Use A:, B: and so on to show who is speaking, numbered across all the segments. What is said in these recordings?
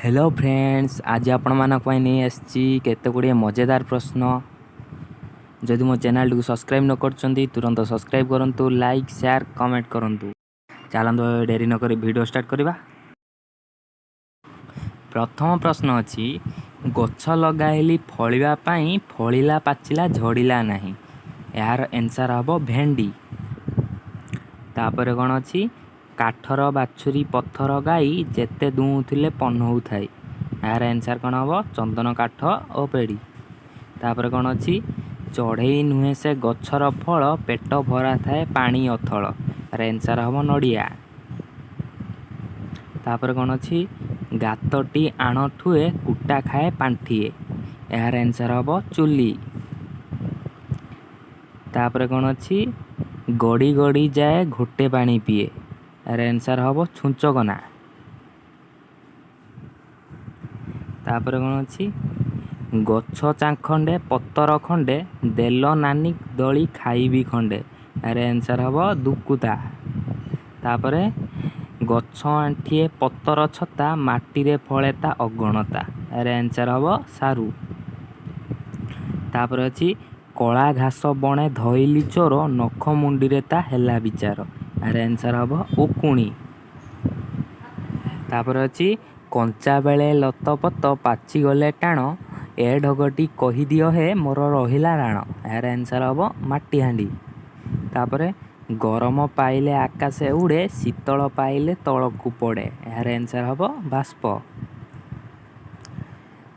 A: Hello friends, ଆଜି ଆପଣମାନଙ୍କ ପାଇଁ ନେଇ ଆସିଛି କେତେ ଗୁଡ଼ିଏ ମଜେଦାର ପ୍ରଶ୍ନ। ଯଦି ମୋ ଚ୍ୟାନେଲଟିକୁ ସବସ୍କ୍ରାଇବ୍ ନ କରିଛନ୍ତି, ତୁରନ୍ତ ସବସ୍କ୍ରାଇବ୍ କରନ୍ତୁ, ଲାଇକ୍, ସେୟାର, କମେଣ୍ଟ କରନ୍ତୁ। ଚାଲନ୍ତୁ, ଏବେ ଡେରି ନକରି ଭିଡ଼ିଓ ଷ୍ଟାର୍ଟ କରିବା। ପ୍ରଥମ ପ୍ରଶ୍ନ ଅଛି, ଗଛ ଲଗାଇଲି ଫଳିବା ପାଇଁ, ଫଳିଲା, ପାଚିଲା, ଝଡ଼ିଲା ନାହିଁ। ଏହାର ଏନ୍ସର୍ ହେବ ଭେଣ୍ଡି। ତାପରେ କ'ଣ ଅଛି? କାଠର ବାଛୁରୀ ପଥର ଗାଈ, ଯେତେ ଦୁହୁଁଥିଲେ ପନଉଥାଏ। ଏହାର ଏନ୍ସର୍ କ'ଣ ହେବ? ଚନ୍ଦନ କାଠ ଓ ପେଡ଼ି। ତାପରେ କ'ଣ ଅଛି? ଚଢ଼େଇ ନୁହେଁ ସେ ଗଛର ଫଳ, ପେଟ ଭରା ଥାଏ ପାଣି ଅଥଳ। ଏହାର ଏନ୍ସର୍ ହେବ ନଡ଼ିଆ। ତାପରେ କ'ଣ ଅଛି? ଗାତଟି ଆଣଠୁଏ, କୁଟା ଖାଏ ପାଣ୍ଠିଏ। ଏହାର ଏନ୍ସର୍ ହେବ ଚୁଲି। ତାପରେ କ'ଣ ଅଛି? ଗଡ଼ି ଗଡ଼ି ଯାଏ, ଘୋଟେ ପାଣି ପିଏ। ଏହାର ଏନ୍ସର୍ ହେବ ଛୁଞ୍ଚକନା। ତାପରେ କ'ଣ ଅଛି? ଗଛ ଚାଖଣ୍ଡେ, ପତର ଖଣ୍ଡେ, ଦେଲ ନାନୀ ଦଳି ଖାଇବି ଖଣ୍ଡେ। ଏହାର ଏନ୍ସର୍ ହେବ ଦୁକୁତା। ତାପରେ ଗଛ ଆଣ୍ଠିଏ, ପତର ଛତା, ମାଟିରେ ଫଳେ ତା ଅଗଣତା। ଏହାର ଏନ୍ସର୍ ହେବ ସାରୁ। ତାପରେ ଅଛି, କଳା ଘାସ ବଣେ ଧଇଲି ଚୋର, ନଖ ମୁଣ୍ଡିରେ ତା ହେଲା ବିଚାର। ଏହାର ଏନ୍ସର୍ ହେବ ଉକୁଣି। ତାପରେ ଅଛି, କଞ୍ଚା ବେଳେ ଲତପତ, ପାଚିଗଲେ ଟାଣ, ଏ ଢଗଟି କହିଦିଅ ହେ ମୋର ରହିଲା ରାଣ। ଏହାର ଏନ୍ସର୍ ହେବ ମାଟିହାଣ୍ଡି। ତାପରେ ଗରମ ପାଇଲେ ଆକାଶେ ଉଡ଼େ, ଶୀତଳ ପାଇଲେ ତଳକୁ ପଡ଼େ। ଏହାର ଏନ୍ସର୍ ହେବ ବାଷ୍ପ।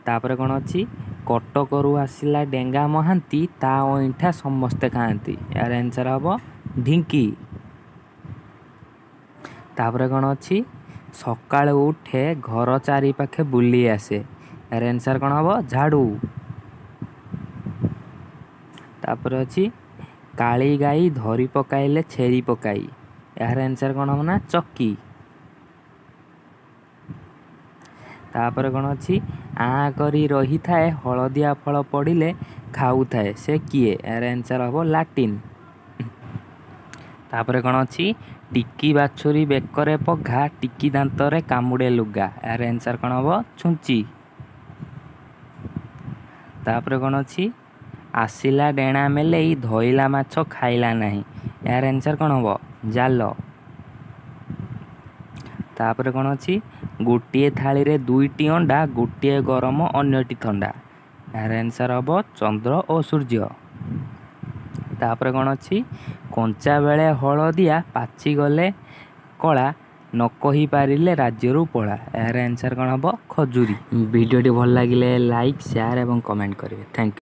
A: ତାପରେ କ'ଣ ଅଛି? କଟକରୁ ଆସିଲା ଡେଙ୍ଗା ମହାନ୍ତି, ତା ଅଇଁଠା ସମସ୍ତେ ଖାଆନ୍ତି। ଏହାର ଏନ୍ସର୍ ହେବ ଢିଙ୍କି। ତାପରେ କ'ଣ ଅଛି? ସକାଳୁ ଉଠେ, ଘର ଚାରିପାଖେ ବୁଲି ଆସେ। ଏହାର ଏନ୍ସର୍ କ'ଣ ହେବ? ଝାଡ଼ୁ। ତାପରେ ଅଛି, କାଳି ଗାଈ ଧରି ପକାଇଲେ ଛେରି ପକାଇ। ଏହାର ଏନ୍ସର୍ କ'ଣ ହେବ ନା ଚକି। ତାପରେ କ'ଣ ଅଛି? ଆଁ କରି ରହିଥାଏ, ହଳଦିଆ ଫଳ ପଡ଼ିଲେ ଖାଉଥାଏ, ସେ କିଏ? ଏହାର ଏନ୍ସର୍ ହେବ ଲାଟିନ୍। ତାପରେ କ'ଣ ଅଛି? ଟିକି ବାଛୁରୀ ବେକରେ ପଘା, ଟିକି ଦାନ୍ତରେ କାମୁଡ଼େ ଲୁଗା। ଏହାର ଏନ୍ସର୍ କ'ଣ ହେବ? ଛୁଞ୍ଚି। ତାପରେ କ'ଣ ଅଛି? ଆସିଲା ଡେଣା ମେଲେଇ, ଧଇଲା ମାଛ ଖାଇଲା ନାହିଁ। ଏହାର ଏନ୍ସର୍ କ'ଣ ହେବ? ଜାଲ। ତାପରେ କ'ଣ ଅଛି? ଗୋଟିଏ ଥାଳିରେ ଦୁଇଟି ଅଣ୍ଡା, ଗୋଟିଏ ଗରମ, ଅନ୍ୟଟି ଥଣ୍ଡା। ଏହାର ଏନ୍ସର୍ ହେବ ଚନ୍ଦ୍ର ଓ ସୂର୍ଯ୍ୟ। ତାପରେ କ'ଣ ଅଛି? କଞ୍ଚା ବେଳେ ହଳଦିଆ, ପାଚିଗଲେ କଳା, ନ କହି ପାରିଲେ ରାଜ୍ୟରୁ ପଳା। ଏହାର ଏନ୍ସର୍ କ'ଣ ହେବ? ଖଜୁରୀ। ଭିଡ଼ିଓଟି ଭଲ ଲାଗିଲେ ଲାଇକ୍, ସେୟାର ଏବଂ କମେଣ୍ଟ କରିବେ। Thank you.